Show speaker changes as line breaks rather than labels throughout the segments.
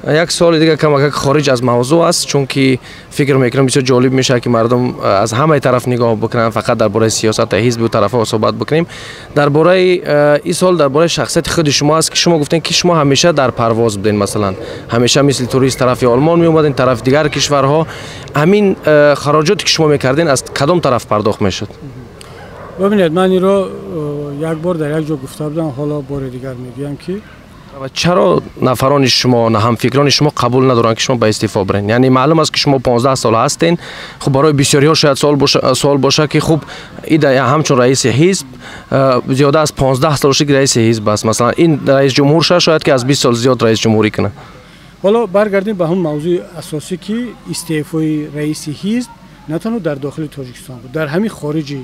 Як суоли дигар камакак хориҷ аз мавзӯъ аст, чунки фикр мекунам бисёр ҷолиб мешавад, ки мардум аз ҳамаи тараф нигоҳ бикунанд, фақат дар бораи сиёсат, ҳизбу тарафҳо суҳбат бикунем. Дар бораи ин суол дар бораи шахсияти худи шумо аст, ки шумо гуфтем, ки шумо ҳамеша дар парвоз будем, масалан ҳамеша мисли турист тарафи Олмон меомадем, тарафи дигар кишварҳо. Ҳамин хароҷоте ки шумо мекардин аз кадом тараф пардохт мешуд?
Бибинед, ман инро як бор дар як ҷо гуфта будам, ҳоло бори дигар мегӯям, ки
ва чаро нафарони шумо, ҳамфикрони шумо қабул надоранд, ки шумо ба истеъфо бирен? Яъне маълум аст, ки шумо 15 сол ҳастен. Хуб, барои бисёриҳо шояд суол боша, ки хуб, ида ҳамчун раиси ҳизб зиёда аз 15 сол шуд, ки раиси ҳизб аст. Масалан, ин раис ҷумҳур шояд ки аз 20 сол зиёд раис ҷумҳурӣ кунад.
Ҳоло баргардем ба ҳамон мавзӯи асосӣ, ки истеъфои раиси ҳизб на танҳо дар дохили Тоҷикистон буд, дар ҳамин хориҷи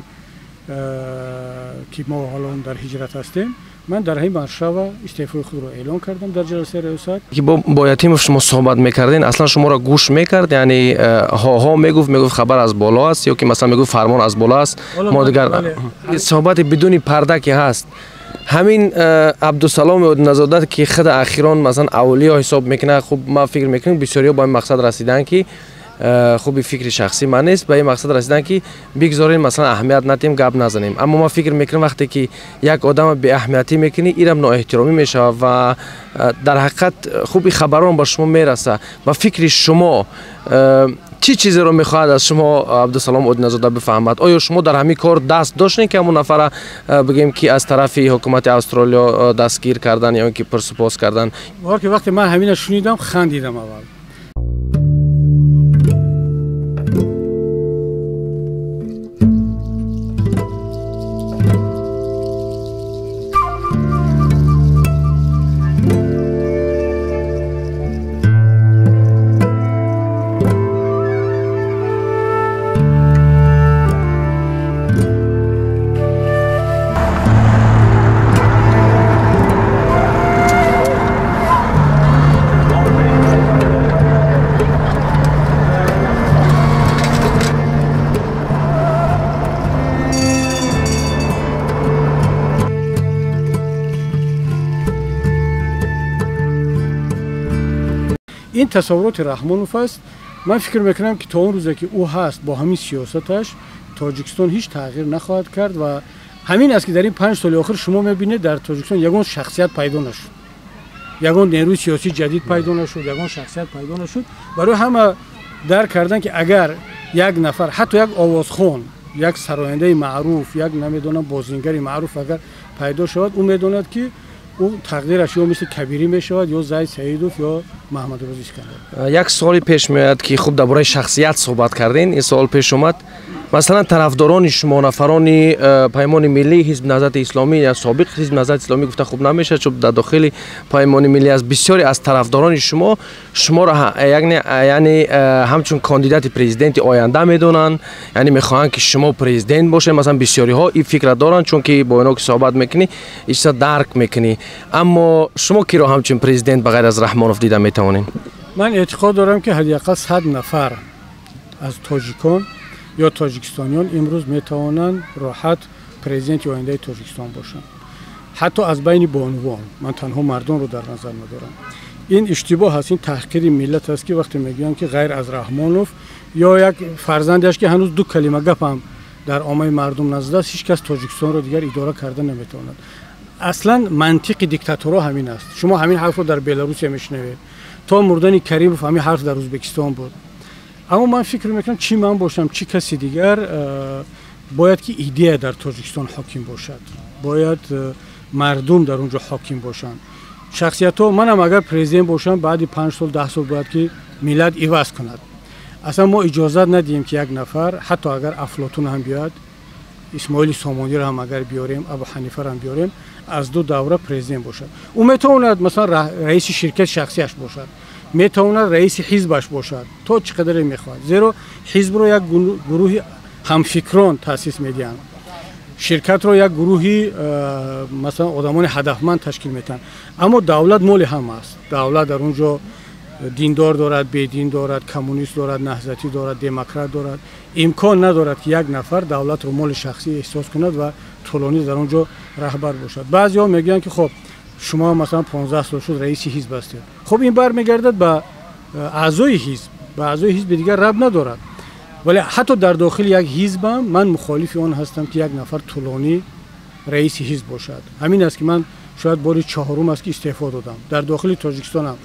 ки мо ҳоло дар ҳиҷрат ҳастем. Ман дар ҳамин Варшава истеъфои худро эълон кардам дар ҷаласаи риёсат.
Ки бо Ятимов шумо суҳбат мекардин, аслан шуморо гӯш мекард? Яъне ҳо-ҳо мегуфт, мегуфт хабар аз боло аст, ё ки масалан мегуфт фармон аз боло аст? Мо дигар суҳбати бидуни парда ки ҳаст, ҳамин Абдусалом Одиназода, ки худ ахирон масалан авлиё ҳисоб мекунад, хуб, ман фикр мекунам бисёриҳо ба ин мақсад расиданд, ки хуби фикри шахсӣ ман нест, ба ин мақсад расидан, ки бигзорем, масалан аҳамият надиҳем, гап назанем. Аммо ман фикр мекунам, вақте ки як одама беаҳамиятӣ мекунӣ, инам ноэҳтиромӣ мешавад ва дар ҳақиқат хуби хабарон ба шумо мераса. Ба фикри шумо чӣ чизеро мехоҳад аз шумо Абдусалом Одиназода бифаҳмад? Оё шумо дар ҳамин кор даст доштем, ки ҳамон нафара бигем, ки аз тарафи ҳукумати Австралиё дастгир кардан ё ин ки пурсупос кардан?
Вақте ман ҳамина шунидам, хандидам аввал. Ин тасаввуроти Раҳмонов аст. Ман фикр мекунам, ки то он рӯзе ки ӯ ҳаст бо ҳамин сиёсаташ, Тоҷикистон ҳеҷ тағйир нахоҳад кард. Ва ҳамин аст, ки дар ин 5 соли охир шумо мебинед, дар Тоҷикистон ягон шахсият пайдо нашуд, ягон нерӯи сиёсии ҷадид пайдо нашуд, ягон шахсият пайдо нашуд. Барои ҳама дарк кардан, ки агар як нафар, ҳатто як овозхон, як сарояндаи маъруф, як намедонам бозингари маъруф агар пайдо шавад, ӯ медонад, ки ӯ тақдираш ё мисли Кабирӣ мешавад, ё Зайд Саидов, ё Маҳмадрӯз Искандар.
Як суоле пеш меояд, ки хуб, дар бораи шахсият суҳбат кардем, ин суол пеш омад. Масалан, тарафдорони шумо, нафарони Паймони миллӣ, Ҳизби Наҳзати Исломӣ ё собиқ Ҳизби Наҳзати Исломӣ гуфта хуб намешавад, чун дар дохили Паймони миллӣ аст, бисёре аз тарафдорони шумо шуморо яъне ҳамчун кандидати президенти оянда медонанд, яъне мехоҳанд, ки шумо президент бошед. Масалан, бисёриҳо ин фикрро доранд, чунки бо ино ки суҳбат мекунӣ, ин чиза дарк мекунӣ. Аммо шумо киро ҳамчун президент ба ғайр аз Раҳмонов дида метавонед?
Ман эътиқод дорам, ки ҳадди ақал 100 нафар аз тоҷикон ё тоҷикистониён имрӯз метавонанд роҳат президенти ояндаи Тоҷикистон бошанд, ҳатто аз байни бонувон. Ман танҳо мардонро дар назар надорам. Ин иштибоҳ аст, ин таҳқири миллат аст, ки вақте мегӯянд, ки ғайр аз Раҳмонов ё як фарзандиаш, ки ҳанӯз ду калима гапам дар оммаи мардум назадааст, ҳеҷ кас Тоҷикистонро дигар идора карда наметавонад. Аслан мантиқи диктаторҳо ҳамин аст. Шумо ҳамин ҳарфро дар Беларусия мешунавед. То мурдани Каримов ҳамин ҳарф дар Ӯзбекистон буд. Аммо ман фикр мекунам, чӣ ман бошам, чӣ каси дигар, бояд ки идея дар Тоҷикистон ҳоким бошад, бояд мардум дар он ҷо ҳоким бошанд. Шахсиятҳо, манам агар президент бошам, баъди 5 сол, 10 сол бояд ки миллат иваз кунад. Аслан мо иҷозат надиҳем, ки як нафар, ҳатто агар Афлотун ҳам биёяд, Исмоили Сомониро ҳам агар биёрем, Абу Ҳанифаро ҳам биёрем, аз ду давра президент бошад. Ӯ метавонад масалан раиси ширкати шахсиаш бошад, метавонад раиси ҳизбаш бошад, то чӣ қадаре мехоҳад, зеро ҳизбро як гурӯҳи ҳамфикрон таъсис медиҳанд, ширкатро як гурӯҳи масалан одамони ҳадафманд ташкил медиҳанд. Аммо давлат моли ҳама аст. Давлат дар он ҷо диндор дорад, бедин дорад, коммунист дорад, наҳзатӣ дорад, демократ дорад. Имкон надорад, ки як нафар давлатро моли шахсӣ эҳсос кунад ва тӯлонӣ дар он ҷо раҳбар бошад. Баъзеҳо мегӯянд, ки хоб, Шумо масалан 15 сол шуд раиси ҳизб ҳастед. Хуб, ин бармегардад ба аъзои ҳизб, ба аъзои ҳизби дигар рабт надорад. Вале ҳатто дар дохили як ҳизбам ман мухолифи он ҳастам, ки як нафар тӯлонӣ раиси ҳизб бошад. Ҳамин аст, ки ман шояд бори чаҳорум аст, ки истеъфо додам. Дар дохили Тоҷикистонам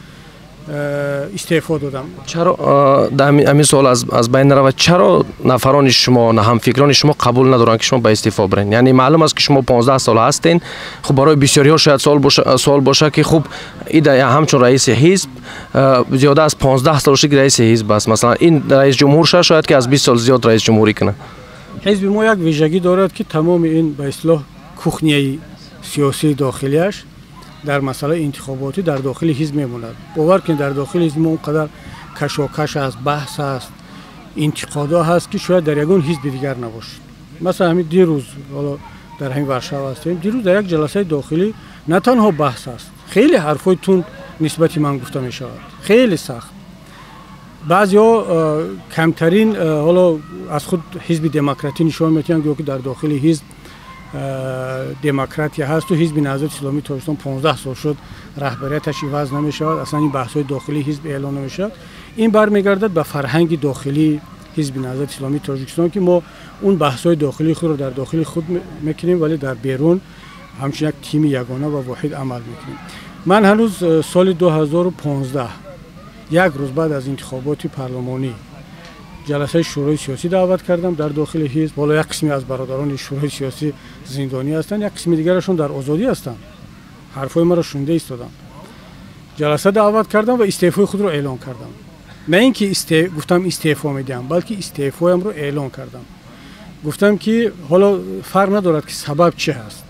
истеъфо додам.
Чаро ҳамин суол аз байн наравад? Чаро нафарони шумо, ҳамфикрони шумо қабул надоранд, ки шумо ба истеъфо бирен? Яъне маълум аст, ки шумо 15 сол ҳастен. Хуб, барои бисёриҳо шояд суол боша, ки хуб, ида ҳамчун раиси ҳизб зиёда аз 15 сол шуд, ки раиси ҳизб аст. Масалан, ин раис ҷумҳур ша, шояд ки аз 20 сол зиёд раис ҷумҳурӣ кунад.
Ҳизби мо як вижагӣ дорад, ки тамоми ин ба истилоҳ кухняи сиёсии дохилиаш дар масъалаи интихоботӣ дар дохили ҳизб мемонад. Бовар кунед, дар дохили ҳизб мо он қадар кашокаш аст, баҳс аст, интиқодҳо ҳаст, ки шояд дар ягон ҳизби дигар набошад. Масалан, ҳамин дирӯз, ҳоло дар ҳамин Варшава ҳастем, дирӯз дар як ҷаласаи дохилӣ на танҳо баҳс аст, хеле ҳарфҳои тунд нисбати ман гуфта мешавад, хеле сахт. Баъзеҳо камтарин ҳоло аз худ ҳизби демократӣ нишон медиҳанд, гӯё ки дар дохили ҳизб демократия ҳасту ҳизби Наҳзати Исломии Тоҷикистон 15 сол шуд, раҳбарияташ иваз намешавад, аслан ин баҳсҳои дохилии ҳизб эълон намешавад. Ин бармегардад ба фарҳанги дохилии ҳизби Наҳзати Исломии Тоҷикистон, ки мо он баҳсҳои дохилии худро дар дохили худ мекунем, вале дар берун ҳамчун як тими ягона ва воҳид амал мекунем. Ман ҳанӯз соли 2015, як рӯз баъд аз интихоботи парлумонӣ, ҷаласаи шӯрои сиёсӣ даъват кардам дар дохили ҳизб. Ҳоло як қисме аз бародарони шӯрои сиёсӣ зиндонӣ ҳастанд, як қисми дигарашон дар озодӣ ҳастанд, ҳарфҳои маро шунида истоданд. Ҷаласа даъват кардам ва истеъфои худро эълон кардам. На ин ки гуфтам истеъфо медиҳам, балки истеъфоямро эълон кардам. Гуфтам, ки ҳоло фарқ надорад, ки сабаб чӣ ҳаст,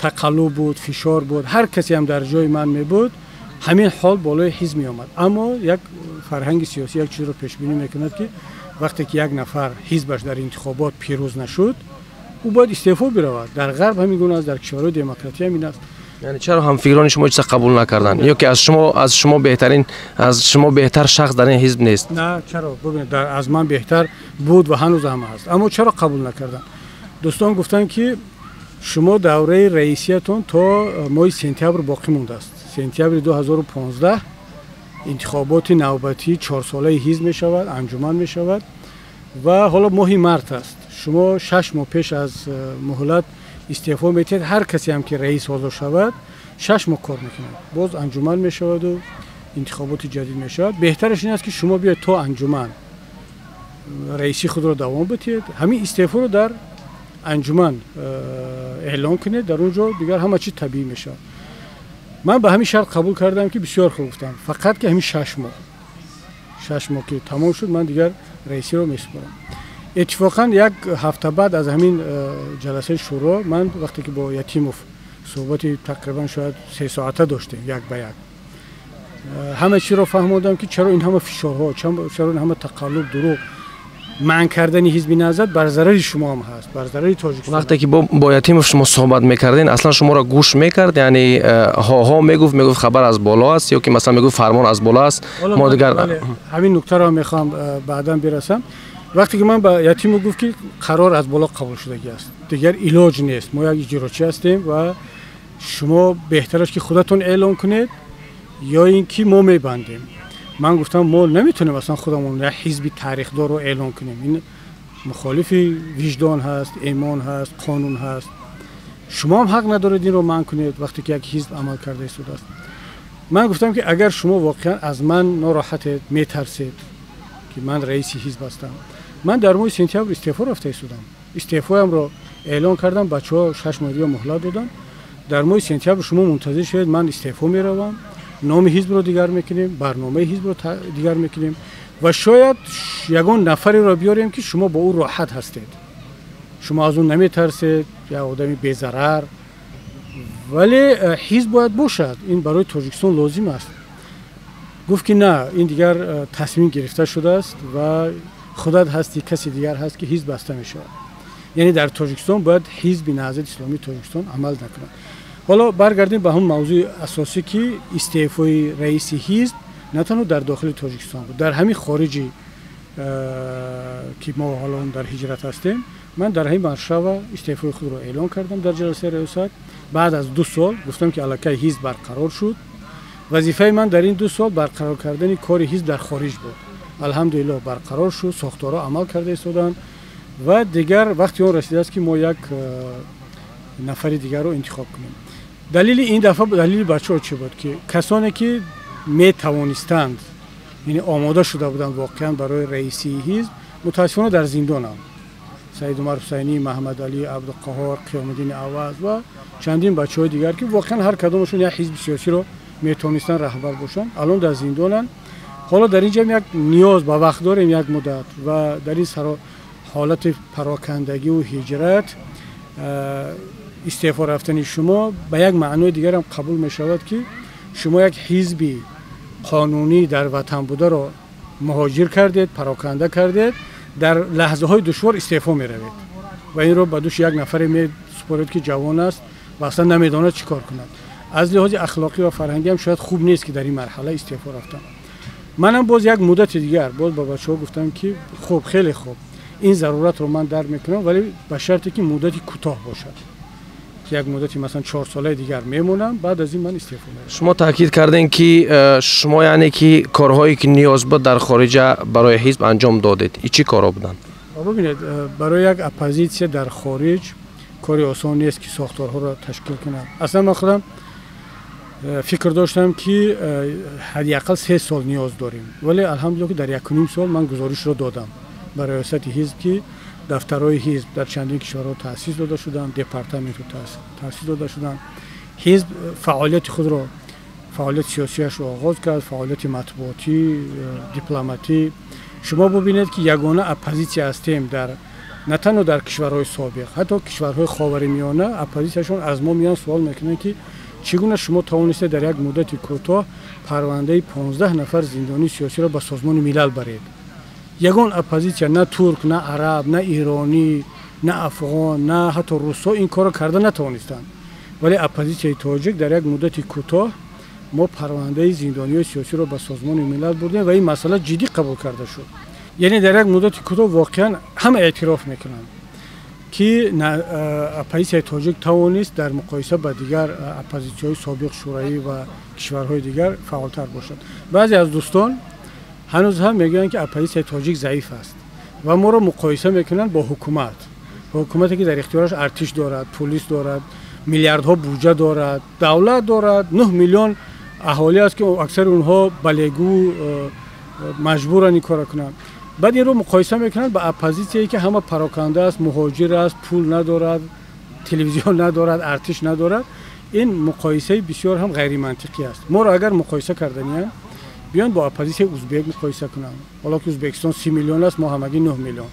тақаллуб буд, фишор буд, ҳар касе ҳам дар ҷои ман мебуд, ҳамин ҳол болои ҳизб меомад. Аммо як фарҳанги сиёсӣ як чизро пешбинӣ мекунад, ки вақте ки як нафар ҳизбаш дар интихобот пирӯз нашуд, ӯ бояд истеъфо биравад. Дар ғарб ҳамин гуна аст, дар кишварҳои демократӣ ҳамин аст.
Яъне чаро ҳамфикрони шумо чиза қабул накарданд? Ё ки аз шумо беҳтар шахс дар ин ҳизб нест?
На, чаро? Бубинед, аз ман беҳтар буд ва ҳанӯз ҳам ҳаст. Аммо чаро қабул накарданд? Дӯстон гуфтанд, ки шумо давраи раисиятон то моҳи сентябр боқӣ мондааст. Сентябри 2015 интихоботи навбатии чорсолаи ҳизб мешавад, анҷуман мешавад ва ҳоло моҳи март аст. Шумо 6 моҳ пеш аз муҳлат истеъфо медиҳед. Ҳар касе ҳам ки раис ҳозир шавад, 6 моҳ кор мекунад, боз анҷуман мешаваду интихоботи ҷадид мешавад. Беҳтараш ин аст, ки шумо биёед, то анҷуман раисии худро давом бидиҳед, ҳамин истеъфоро дар анҷуман эълон кунед, дар он ҷо дигар ҳама чиз табиӣ мешавад. Ман ба ҳамин шарт қабул кардам, ки бисёр хуб, гуфтам, фақат ки ҳамин 6 моҳ, 6 моҳ ки тамом шуд, ман дигар раисиро месупорам. Иттифоқан як ҳафта баъд аз ҳамин ҷаласаи шӯро ман вақте ки бо Ятимов суҳбати тақрибан шояд 3 соата доштем, як ба як, ҳама чиро фаҳмодам, ки чаро ин ҳама фишорҳо, чаро ин ҳама тақаллуб, дурӯғ, манъ кардани ҳизби Наҳзат бар зарари шумо ҳам ҳаст, бар зарари Тоҷикистон.
Вақте ки бо Ятимов шумо суҳбат мекарден, аслан шуморо гӯш мекард? Яъне ҳо-ҳо мегуфт, мегуфт хабар аз боло аст, ё ки масалан мегуфт фармон аз боло аст, мо дигар
Ҳамин нуктаро мехоҳам баъдан бирасам. Вақте ки ман ба Ятимов гуфт, ки қарор аз боло қабул шудагӣ аст, дигар илоҷ нест, мо як иҷрочӣ ҳастем ва шумо беҳтараш ки худатон эълон кунед ё ин ки мо мебандем. Ман гуфтам, мо наметавонем аслан худамон як ҳизби тарихдорро эълон кунем, ин мухолифи виҷдон ҳаст, имон ҳаст, қонун ҳаст. Шумо ҳам ҳақ надоред инро манъ кунед, вақте ки як ҳизб амал карда истодааст. Ман гуфтам, ки агар шумо воқеан аз ман нороҳатед, метарсед, ки ман раиси ҳизб ҳастам, ман дар моҳи сентябр истеъфо рафта истодам. Истеъфоямро эълон кардам, бачаҳо 6 моҳ дига муҳлат додам. Дар моҳи сентябр шумо мунтазир шавед, ман истеъфо меравам, номи ҳизбро дигар мекунем, барномаи ҳизбро дигар мекунем ва шояд ягон нафареро биёрем, ки шумо бо ӯ роҳат ҳастед, шумо аз ӯ наметарсед, як одами безарар. Вале ҳизб бояд бошад, ин барои Тоҷикистон лозим аст. Гуфт, ки на, ин дигар тасмим гирифта шудааст ва худат ҳасти, каси дигар ҳаст, ки ҳизб баста мешавад. Яъне дар Тоҷикистон бояд ҳизби Наҳзати Исломии Тоҷикистон амал накунад. Ҳоло баргардем ба ҳамон мавзӯи асосӣ, ки истеъфои раиси ҳизб на танҳо дар дохили Тоҷикистон буд, дар ҳамин хориҷи ки мо ҳоло дар ҳиҷрат ҳастем, ман дар ҳамин Варшава истеъфои худро эълон кардам дар ҷаласаи раёсат. Баъд аз 2 сол гуфтам, ки аллакай ҳизб барқарор шуд. Вазифаи ман дар ин 2 сол барқарор кардани кори ҳизб дар хориҷ буд. Алҳамдулиллоҳ, барқарор шуд, сохторҳо амал карда истоданд ва дигар вақти он расидааст, ки мо як нафари дигарро интихоб кунем. Далели ин дафъа, далели бачаҳо чӣ буд, ки касоне ки метавонистанд, яъне омода шуда буданд воқеан барои раисии ҳизб, мутаассифона дар зиндонанд. Саид Умар Ҳусайнӣ, Маҳмадалӣ Абдуқаҳор, Қиёмиддини Аваз ва чандин бачаҳои дигар, ки воқеан ҳар кадомашон як ҳизби сиёсиро метавонистанд раҳбар бошанд, алон дар зиндонанд. Ҳоло дар инҷа як ниёз ба вақт дорем, як муддат, ва дар ин ҳолати парокандагиву ҳиҷрат истеъфо рафтани шумо ба як маънои дигарам қабул мешавад, ки шумо як ҳизби қонунӣ дар ватан бударо муҳоҷир кардед, пароканда кардед, дар лаҳзаҳои душвор истеъфо меравед ва инро ба души як нафаре месупоред, ки ҷавон аст ва аслан намедонад чӣ кор кунад. Аз лиҳози ахлоқӣ ва фарҳангӣ ҳам шояд хуб нест, ки дар ин марҳала истеъфо рафтам. Манам боз як муддати дигар боз ба бачаҳо гуфтам, ки хуб, хеле хуб, ин заруратро ман дарк мекунам, вале ба шарте ки муддати кӯтоҳ бошад, як муддати масалан 4 солаи дигар мемонам, баъд аз ин ман истеъфо меравам.
Шумо таъкид кардем, ки шумо, яъне ки корҳое ки ниёз буд дар хориҷа барои ҳизб анҷом додед. И чӣ корҳо буданд?
Бибинед, барои як оппозитсия дар хориҷ кори осон нест, ки сохторҳоро ташкил кунад. Аслан ман худам фикр доштам, ки ҳадди ақал 3 сол ниёз дорем, вале алҳамдулиллоҳ, ки дар 1,5 сол ман гузоришро додам ба раёсати ҳизб, ки дафтарҳои ҳизб дар чандин кишварҳо таъсис дода шуданд, департаментҳо таъсис дода шуданд. Ҳизб фаъолияти худро, фаъолияти сиёсияшро оғоз кард, фаъолияти матбуотӣ, дипломатӣ. Шумо бубинед, ки ягона оппозитсия ҳастем дар на танҳо дар кишварҳои собиқ, ҳатто кишварҳои Ховари Миёна оппозитсияшон аз мо меянд, суол мекунанд, ки чӣ гуна шумо тавонистед дар як муддати кӯтоҳ парвандаи 15 нафар зиндонии сиёсиро ба Созмони Милал баред. Ягон оппозитсия, на турк, на араб, на иронӣ, на афғон, на ҳатто русҳо ин корро карда натавонистанд, вале оппозитсияи тоҷик дар як муддати кӯтоҳ мо парвандаи зиндониҳои сиёсиро ба Созмони Милал бурдем ва ин масъала ҷиддӣ қабул карда шуд. Яъне дар як муддати кӯтоҳ воқеан ҳама эътироф мекунанд, ки оппозитсияи тоҷик тавонист дар муқоиса ба дигар оппозитсияҳои собиқ шӯравӣ ва кишварҳои дигар фаъолтар бошад. Баъзе аз дӯстон ҳанӯз ҳам мегӯянд, ки оппозитсияи тоҷик заиф аст ва моро муқоиса мекунанд бо ҳукумат, ҳукумате ки дар ихтиёраш артиш дорад, пулис дорад, миллиардҳо буҷа дорад, давлат дорад, 9 миллион аҳолӣ аст, ки аксари онҳо балегӯ маҷбуранд ин корро кунанд. Баъд инро муқоиса мекунанд ба оппозитсияе, ки ҳама пароканда аст, муҳоҷир аст, пул надорад, телевизион надорад, артиш надорад. Ин муқоисаи бисёр ҳам ғайримантиқӣ аст. Моро агар муқоиса карданиям, биён бо оппозитсияи узбек муқоиса кунанд, ҳоло ки Узбекистон 30 миллион аст, мо ҳамагӣ 9 миллион.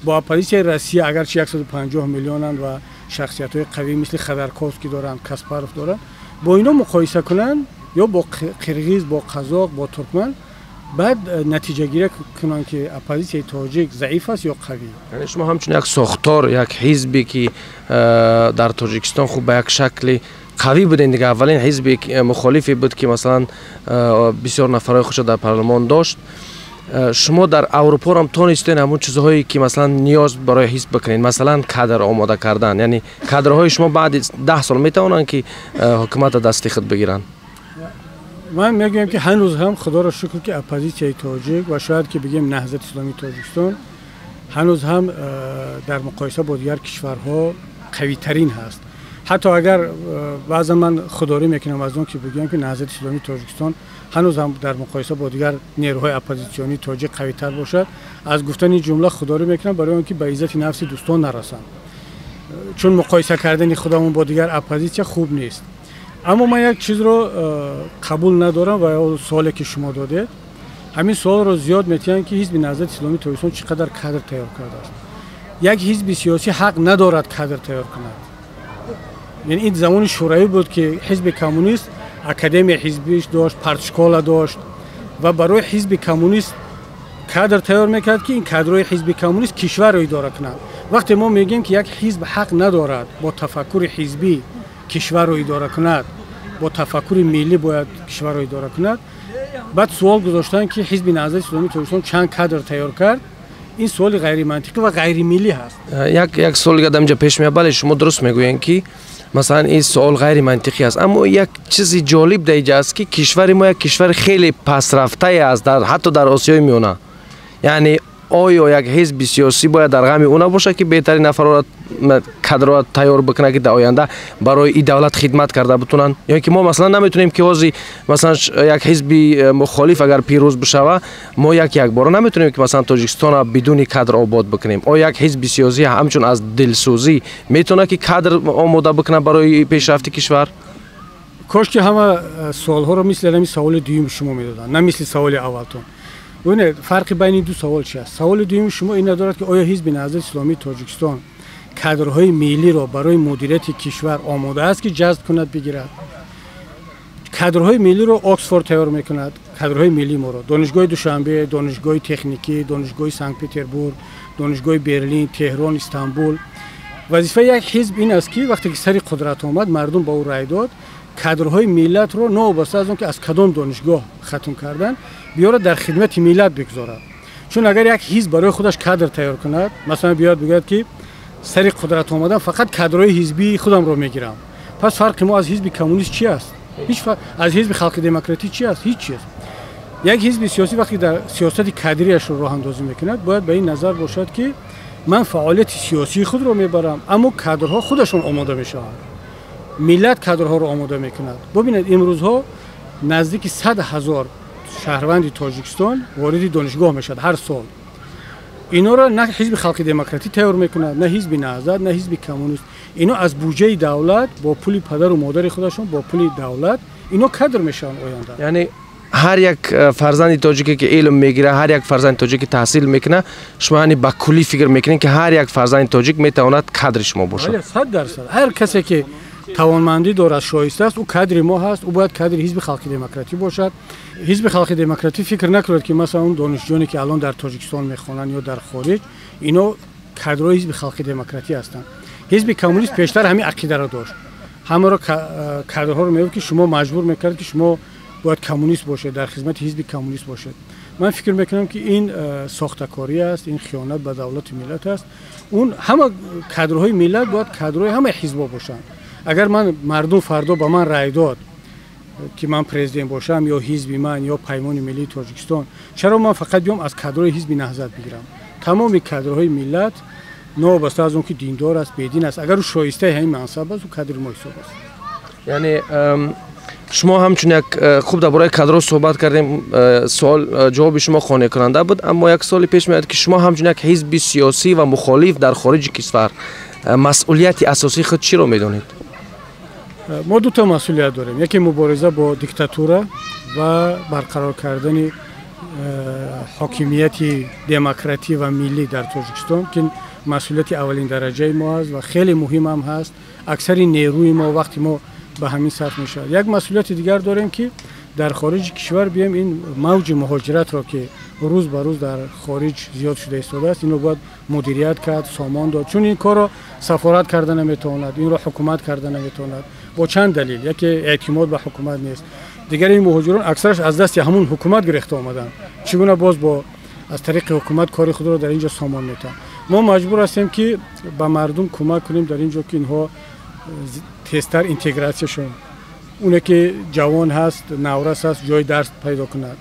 Бо оппозитсияи Россия, агарчи 150 миллионанд ва шахсиятҳои қавӣ мисли Ходорковский доранд, Каспаров доранд, бо ино муқоиса кунанд ё бо қирғиз, бо қазоқ, бо туркман, баъд натиҷагирӣ кунанд, ки оппозитсияи тоҷик заиф аст ё қавӣ.
Яъне шумо ҳамчун як сохтор, як ҳизбе, ки дар Тоҷикистон хуб ба як шакли қавӣ будем, дига аввалин ҳизби мухолифе буд, ки масалан бисёр нафарҳои худшо дар парлумон дошт, шумо дар Аврупоро тонистед ҳамон чизҳое, ки масалан ниёз барои ҳизб бикунед, масалан кадр омода кардан, яъне кадрҳои шумо баъди 10 сол метавонанд, ки ҳукуматро дасти худ бигиранд?
Ман мегӯям, ки ҳанӯз ҳам, худоро шукр, ки оппозитсияи тоҷик ва шояд ки бигем Наҳзати Исломии Тоҷикистон ҳанӯз ҳам дар муқоиса бо дигар кишварҳо қавитарин ҳаст. Ҳатто агар баъзан ман худдорӣ мекунам аз он, ки бигӯям, ки Наҳзати Исломии Тоҷикистон ҳанӯз ҳам дар муқоиса бо дигар нерӯҳои оппозитсионии тоҷик қавитар бошад, аз гуфтани ҷумла худдорӣ мекунам, барои он ки ба иззати нафси дӯстон нарасам, чун муқоиса кардани худамон бо дигар оппозитсия хуб нест. Аммо ман як чизро қабул надорам ва суоле, ки шумо додед, ҳамин суолро зиёд метиҳанд, ки ҳизби Наҳзати Исломии Тоҷикистон чӣ қадар кадр тайёр кардааст. Як ҳизби сиёсӣ ҳақ надорад кадр тайёр кунад. Яъне ин замони шӯравӣ буд, ки ҳизби коммунист академияи ҳизбиш дошт, партшкола дошт ва барои ҳизби коммунист кадр тайёр мекард, ки ин кадрҳои ҳизби коммунист кишварро идора кунанд. Вақте мо мегӯем, ки як ҳизб ҳақ надорад бо тафаккури ҳизбӣ кишварро идора кунад, бо тафаккури миллӣ бояд кишварро идора кунад, баъд суол гузоштанд, ки ҳизби Наҳзати Исломии Тоҷикистон чанд кадр тайёр кард. Ин суоли ғайримантиқӣ ва ғайримиллӣ ҳаст.
Як суол дигар дар инҷа пеш меояд. Бале, шумо дуруст мегӯед, ки масалан ин суол ғайримантиқӣ аст, аммо як чизи ҷолиб дар инҷа аст, ки кишвари мо як кишвари хеле пасрафтае аст, ҳатто дар Осиёи Миёна. Яъне оё як ҳизби сиёсӣ бояд дар ғами ӯ набошад, ки беҳтарин нафарро, кадрро тайёр бикунад, ки дар оянда барои ин давлат хидмат карда битунанд? Ё ки мо масалан наметунем, ки ҳозир масалан як ҳизби мухолиф агар пирӯз бишава, мо як якбора наметунем, ки масалан Тоҷикистонро бидуни кадр обод бикунем. Оё як ҳизби сиёсӣ ҳамчун аз дилсӯзӣ метавонад, ки кадр омода бикунад барои пешрафти кишвар?
Кош ки ҳама суолҳоро мисли ҳамин саволи дуюми шумо медоданд, на мисли саволи аввалтон. Бубинед, фарқи байни ду савол чи аст? Саволи дуюми шумо ин надорад, ки оё Ҳизби Наҳзати Исломии Тоҷикистон кадрҳои миллиро барои мудирияти кишвар омода аст, ки ҷазб кунад, бигирад. Кадрҳои миллиро Оксфорд тайёр мекунад, кадрҳои миллии моро Донишгоҳи Душанбе, Донишгоҳи техникӣ, Донишгоҳи Санкт Петербург, Донишгоҳи Берлин, Теҳрон, Истанбул. Вазифаи як ҳизб ин аст, ки вақте ки сари қудрат омад, мардум ба ӯ рай дод, кадрҳои миллатро, новобаста аз он ки аз кадом донишгоҳ хатм кардан, биёрад, дар хидмати миллат бигузорад. Чун агар як ҳизб барои худаш кадр тайёр кунад, масалан биёяд, бигӯяд, ки сари қудрат омадан, фақат кадрҳои ҳизбии худамро мегирам, пас фарқи мо аз ҳизби коммунист чи аст? Ҳеҷ. Аз ҳизби халқи демократӣ чи аст? Ҳеҷ чиз. Як ҳизби сиёсӣ вақте дар сиёсати кадриашро роҳандозӣ мекунад, бояд ба ин назар бошад, ки ман фаъолияти сиёсии худро мебарам, аммо кадрҳо худашон омода мешаванд, миллат кадрҳоро омода мекунад. Бубинед, имрӯзҳо наздики 100 000 шаҳрванди Тоҷикистон вориди донишгоҳ мешавад ҳар сол. Инора на ҳизби халқи демократӣ тайёр мекунад, на ҳизби Наҳзат, на ҳизби коммунист. Ино аз буҷаи давлат, бо пули падару модари худашон, бо пули давлат ино кадр мешаванд оянда.
Яъне ҳар як фарзанди тоҷике, ки илм мегирад, ҳар як фарзанди тоҷик, ки таҳсил мекунад, шумо яъне ба куллӣ фикр мекунед, ки ҳар як фарзанди тоҷик метавонад кадри шумо бошад?
100%. Ҳар касе ки тавонмандӣ дорад, шоиста аст, ӯ кадри мо ҳаст, ӯ бояд кадри Ҳизби халқи демократӣ бошад. Ҳизби халқи демократӣ фикр накунад, ки масалан он донишҷӯёне, ки алон дар Тоҷикистон мехонанд ё дар хориҷ, ино кадрҳои Ҳизби халқи демократӣ ҳастанд. Ҳизби коммунист пештар ҳамин ақидаро дошт, ҳамаро, кадрҳоро мегуфт, ки шумо маҷбур мекард, ки шумо бояд коммунист бошед, дар хизмати ҳизби коммунист бошед. Ман фикр мекунам, ки ин сохтакорӣ аст, ин хиёнат ба давлату миллат аст. Он ҳама кадрҳои миллат бояд кадрҳои ҳамаи ҳизбҳо бошанд. Агар ман мардум фардо ба ман рай дод, ки ман президент бошам, ё ҳизби ман, ё Паймони миллии Тоҷикистон, чаро ман фақат биём аз кадрҳои ҳизби Наҳзат бигирам? Тамоми кадрҳои миллат, новобаста аз он ки диндор аст, бедин аст, агар ӯ шоистаи ҳамин мансаб аст, ӯ кадри мо ҳисоб аст.
Яъне шумо ҳамчун як хуб, дар бораи кадрҳо суҳбат кардем, суол ҷавоби шумо қонеъкунанда буд, аммо як суоле пеш меояд, ки шумо ҳамчун як ҳизби сиёсӣ ва мухолиф дар хориҷи кишвар масъулияти асосии худ чиро медонед?
Мо дута масъулият дорем: яке мубориза бо диктатура ва барқарор кардани ҳокимияти демократӣ ва миллӣ дар Тоҷикистон, ки масъулияти аввалин дараҷаи мо аст ва хеле муҳимам ҳаст. Аксари нерӯи мо, вақти мо ба ҳамин сарф мешавад. Як масъулияти дигар дорем, ки дар хориҷи кишвар бием, ин мавҷи муҳоҷиратро, ки рӯз ба рӯз дар хориҷ зиёд шуда истодааст, инро бояд мудирият кард, сомон дод, чун ин корро сафорат карда наметавонад, инро ҳукумат карда наметавонад бо чанд далел: яке эътимод ба ҳукумат нест, дигар ин муҳоҷирон аксараш аз дасти ҳамун ҳукумат гирехта омаданд, чӣ гуна боз бо аз тариқи ҳукумат кори худро дар ин ҷо сомон метавонад? Мо маҷбур ҳастем, ки ба мардум кӯмак кунем дар ин ҷо, ки инҳо тезтар интегратсия шаванд. Оне ки ҷавон ҳаст, наврас аст, ҷои дарс пайдо кунад,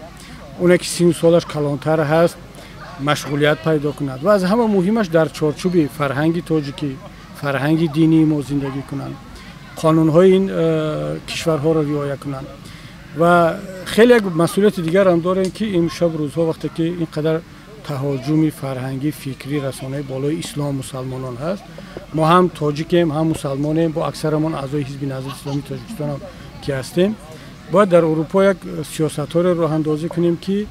оне ки сину солаш калонтар ҳаст, машғулият пайдо кунад ва аз ҳама муҳимаш дар чорчӯби фарҳанги тоҷикӣ, фарҳанги динии мо зиндагӣ кунанд, қонунҳои ин кишварҳоро риоя кунанд. Ва хеле як масъулияти дигарам дорем, ки имшаб рӯзҳо, вақте ки ин қадар таҳоҷуми фарҳангӣ, фикрӣ, расонаи болои ислом, мусалмонон ҳаст, мо ҳам тоҷикем, ҳам мусалмонем, бо аксарамон аъзои Ҳизби Наҳзати Исломии Тоҷикистонам ки ҳастем, бояд дар Урупо як сиёсатҳоро роҳандозӣ кунем, ки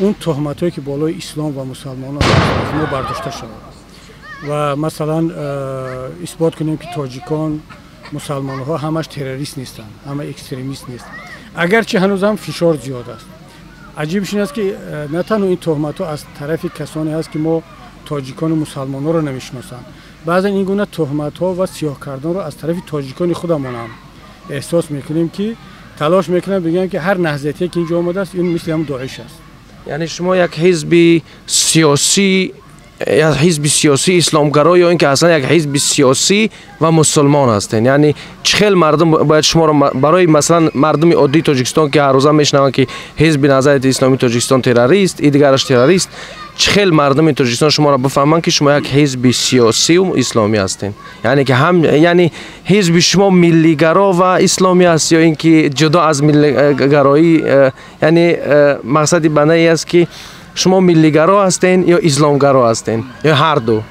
он туҳматҳое, ки болои ислом ва мусалмонон аз мо бардошта шавад ва масалан исбот кунем, ки тоҷикон, мусалмонҳо ҳамаш террорист нестанд, ҳама экстремист нест, агарчи ҳанӯзам фишор зиёд аст. Аҷибш ин аст, ки на танҳо ин туҳматҳо аз тарафи касоне ҳаст, ки мо тоҷикону мусалмонҳоро намешиносанд, баъзан ин гуна туҳматҳо ва сиёҳ карданро аз тарафи тоҷикони худамонам эҳсос мекунем, ки талош мекунанд бигӯянд, ки ҳар наҳзатие, ки инҷо омадааст, ин мисли ҳам Доиш аст.
Яъне шумо як ҳизби сиёсӣ як ҳизби сиёсии исломгаро ё ин ки аслан як ҳизби сиёсӣ ва мусулмон ҳастед? Яъне чӣ хел мардум бояд шуморо, барои масалан мардуми оддии Тоҷикистон, ки ҳар рӯза мешунаванд, ки Ҳизби Наҳзати Исломии Тоҷикистон террорист, и дигараш террорист, чӣ хел мардуми Тоҷикистон шуморо бифаҳманд, ки шумо як ҳизби сиёсию исломӣ ҳастед? Яъне ки ҳам, яъне ҳизби шумо миллигаро ва исломӣ аст ё ин ки ҷудо аз миллигароӣ? Яъне мақсади бана ин аст, ки шумо миллигаро ҳастен ё исломгаро ҳастен ё ҳарду?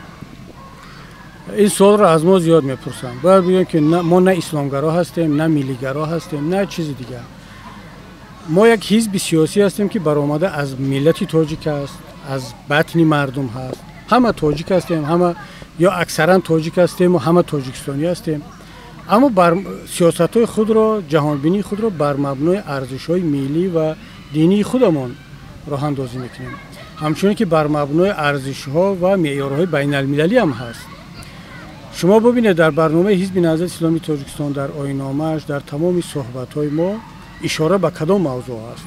Ин суолро аз мо зиёд мепурсанд. Бояд бигӯем, ки мо на исломгаро ҳастем, на миллигаро ҳастем, на чизи дигар. Мо як ҳизби сиёсӣ ҳастем, ки баромада аз миллати тоҷик аст, аз батни мардум ҳаст. Ҳама тоҷик ҳастем, ҳама ё аксаран тоҷик ҳастему ҳама тоҷикистонӣ ҳастем, аммо бар сиёсатҳои худро, ҷаҳонбинии худро бар мабнои арзишҳои миллӣ ва динии худамон роҳандозӣ мекунем, ҳамчунин ки бар мабнои арзишҳо ва меъёрҳои байналмилалӣ ҳам ҳаст. Шумо бубинед, дар барномаи Ҳизби Наҳзати Исломии Тоҷикистон, дар оинномааш, дар тамоми суҳбатҳои мо ишора ба кадом мавзӯъ аст?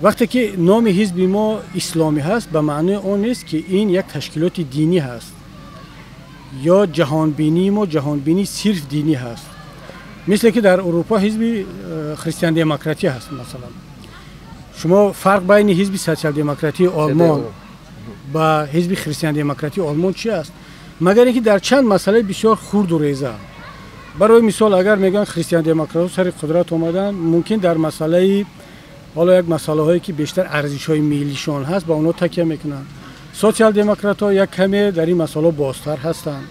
Вақте ки номи ҳизби мо исломӣ ҳаст, ба маънои он нест, ки ин як ташкилоти динӣ ҳаст ё ҷаҳонбинии мо ҷаҳонбинии сирф динӣ ҳаст, мисле ки дар Урупо ҳизби христиан-демократӣ ҳаст. Масалан, шумо фарқ байни ҳизби социал-демократии Олмон ба ҳизби христиан-демократии Олмон чи аст, магар ин ки дар чанд масъалаи бисёр хурду реза? Барои мисол, агар мегӯянд христиан-демократҳо сари қудрат омаданд, мумкин дар масъалаи ҳоло як масъалаҳое, ки бештар арзишҳои миллишон ҳаст, ба онҳо такя мекунанд. Социал-демократҳо як каме дар ин масъала бозтар ҳастанд,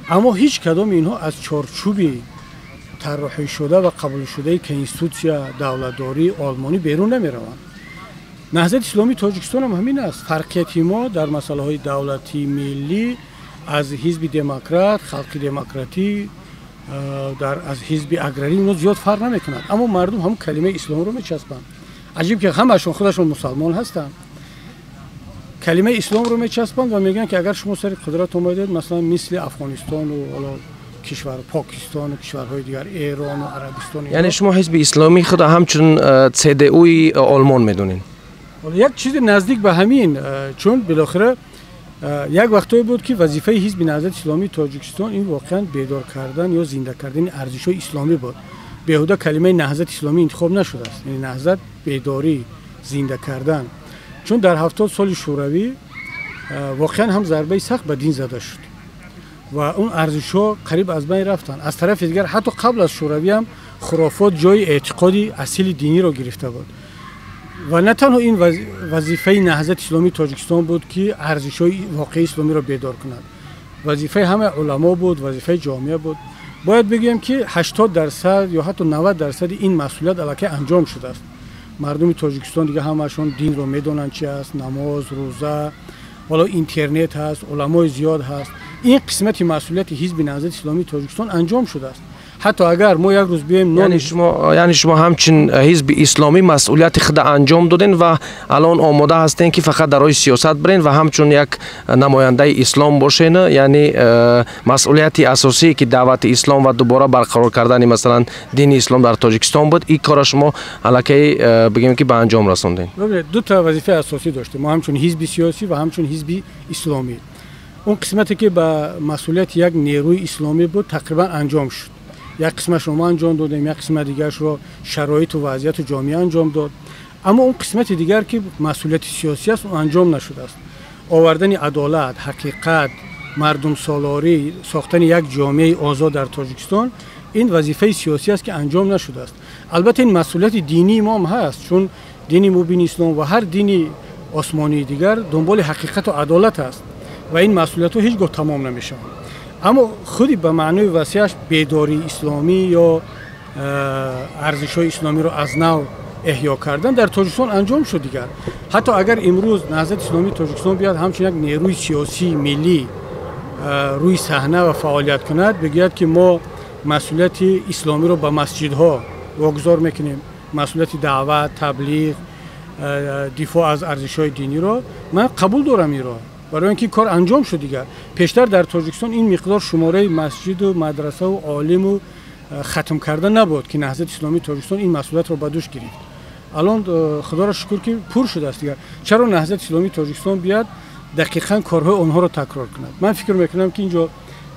аммо ҳеҷ кадоми инҳо аз чорчӯби тарроҳишуда ва қабулшудаи конститутсия, давлатдории олмонӣ берун намераванд. Наҳзати Исломии Тоҷикистон ҳам ҳамин аст. Фарқияти мо дар масъалаҳои давлатӣ, миллӣ аз ҳизби демократ, халқи демократӣ, дар аз ҳизби аграрӣ инҳо зиёд фарқ намекунад, аммо мардум ҳамон калимаи исломро мечаспанд. Аҷиб, ки ҳамашон худашон мусалмон ҳастанд, калимаи исломро мечаспанд ва мегӯянд, ки агар шумо сари қудрат омадед, масалан, мисли Афғонистону ҳоло кишвар Покистону кишварҳои дигар, Эрону Арабистон.
Яъне шумо ҳизби исломии худро ҳамчун ЦДУи Олмон медонед?
Як чизи наздик ба ҳамин, чун билохира як вақтое буд, ки вазифаи Ҳизби Наҳзати Исломии Тоҷикистон ин воқеан бедор кардан ё зинда кардани арзишҳои исломӣ буд. Беҳуда калимаи Наҳзати Исломӣ интихоб нашудааст, яъне наҳзат, бедорӣ, зинда кардан, чун дар 70 соли шӯравӣ воқеан ҳам зарбаи сахт ба дин зада шуд ва он арзишҳо қариб аз байн рафтанд. Аз тарафи дигар, ҳатто қабл аз шӯравӣ ҳам хурофот ҷои эътиқоди асили диниро гирифта буд ва на танҳо ин вазифаи Наҳзати Исломии Тоҷикистон буд, ки арзишҳои воқеии исломиро бедор кунад, вазифаи ҳамаи уламо буд, вазифаи ҷомеа буд. Бояд бигӯем, ки 80% ё ҳатто 90 дарсади ин масъулият аллакай анҷом шудааст. Мардуми Тоҷикистон дига ҳамашон динро медонанд, чи аст намоз, рӯза. Ҳоло интернет ҳаст, уламои зиёд ҳаст. Ин қисмати масъулияти Ҳизби Наҳзати Исломии Тоҷикистон анҷом шудааст. Ҳатто агар мо як рӯз биёем
Яъне шумо ҳамчун ҳизби исломӣ масъулияти худа анҷом доден ва алон омода ҳастен, ки фақат дар роҳи сиёсат бирен ва ҳамчун як намояндаи ислом бошен. Яъне масъулияти асосие, ки даъвати ислом ва дубора барқарор кардани, масалан, дини ислом дар Тоҷикистон буд, ин кора шумо аллакай бигем, ки ба анҷом расондем?
Ду та вазифаи асосӣ доштем мо ҳамчун ҳизби сиёсӣ ва ҳамчун ҳизби исломӣ. Он қисмате, ки ба масъулияти як нерӯи исломӣ буд, тақрибан анҷом шуд. Як қисмашро мо анҷом додем, як қисмати дигарашро шароиту вазъияту ҷомеа анҷом дод. Аммо он қисмати дигар, ки масъулияти сиёсӣ аст, он анҷом нашудааст. Овардани адолат, ҳақиқат, мардумсолорӣ, сохтани як ҷомеаи озод дар Тоҷикистон — ин вазифаи сиёсӣ аст, ки анҷом нашудааст. Албатта, ин масъулияти динии мо ҳам ҳаст, чун дини мубини ислом ва ҳар дини осмонии дигар дунболи ҳақиқату адолат аст ва ин масъулиятҳо ҳеҷ гоҳ тамом намешаванд. Аммо худи ба маънои васеаш бедории исломӣ ё арзишҳои исломиро аз нав эҳё кардан дар Тоҷикистон анҷом шуд. Дигар ҳатто агар имрӯз Наҳзати Исломии Тоҷикистон биёяд, ҳамчун як нерӯи сиёсии миллӣ рӯи саҳна ва фаъолият кунад, бигӯяд, ки мо масъулияти исломиро ба масҷидҳо вогузор мекунем, масъулияти даъват, таблиғ, дифоъ аз арзишҳои диниро, ман қабул дорам инро, барои ин ки кор анҷом шуд. Дигар пештар дар Тоҷикистон ин миқдор шумораи масҷиду мадрасаву олиму хатм карда набуд, ки Наҳзати Исломии Тоҷикистон ин масъулиятро ба дӯш гирифт. Алон, худоро шукр, ки пур шудааст. Дигар чаро Наҳзати Исломии Тоҷикистон биёяд Дақиқан корҳои онҳоро такрор кунад. Ман фикр мекунам, ки инҷо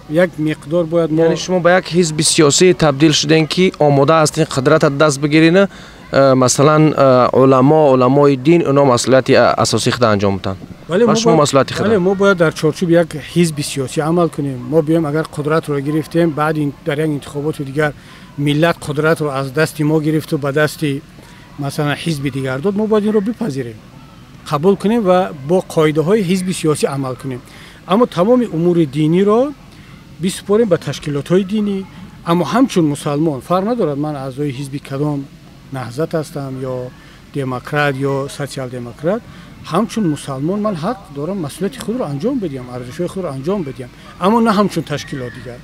як миқдор бояд мо
Яъне шумо ба як ҳизби сиёсӣ табдил шудем, ки омода ҳастин қудрата даст бигирин, масалан, уламо, уламои дин, оно масъулияти асосии худа анҷом медиҳанд ва шумо масъулияти
худа. Мо бояд дар чорчӯби як ҳизби сиёсӣ амал кунем. Мо биёем, агар қудратро гирифтем, баъд дар як интихоботи дигар миллат қудратро аз дасти мо гирифту ба дасти, масалан, ҳизби дигар дод, мо бояд инро бипазирем, қабул кунем ва бо қоидаҳои ҳизби сиёсӣ амал кунем, аммо тамоми умури диниро бисупорем ба ташкилотҳои динӣ. Аммо ҳамчун мусалмон, фарқ надорад, ман аъзои ҳизби кадом, Наҳзат ҳастам ё демократ ё социал-демократ, ҳамчун мусалмон ман ҳақ дорам масъулияти худро анҷом бидиҳам, арзишҳои худро анҷом бидиҳам, аммо на ҳамчун ташкилот. Дигар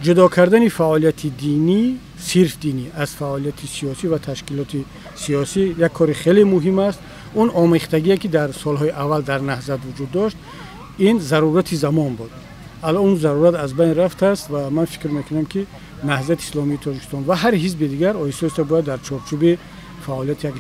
ҷудо кардани фаъолияти динӣ, сирф динӣ, аз фаъолияти сиёсӣ ва ташкилоти сиёсӣ як кори хеле муҳим аст. Он омехтагие, ки дар солҳои аввал дар Наҳзат вуҷуд дошт, ин зарурати замон буд. Алон он зарурат аз байн рафтааст ва ман фикр мекунам, ки Наҳзати Исломии Тоҷикистон ва ҳар ҳизби дигар оҳиста оҳиста бояд дар чорчӯби фаъолияти як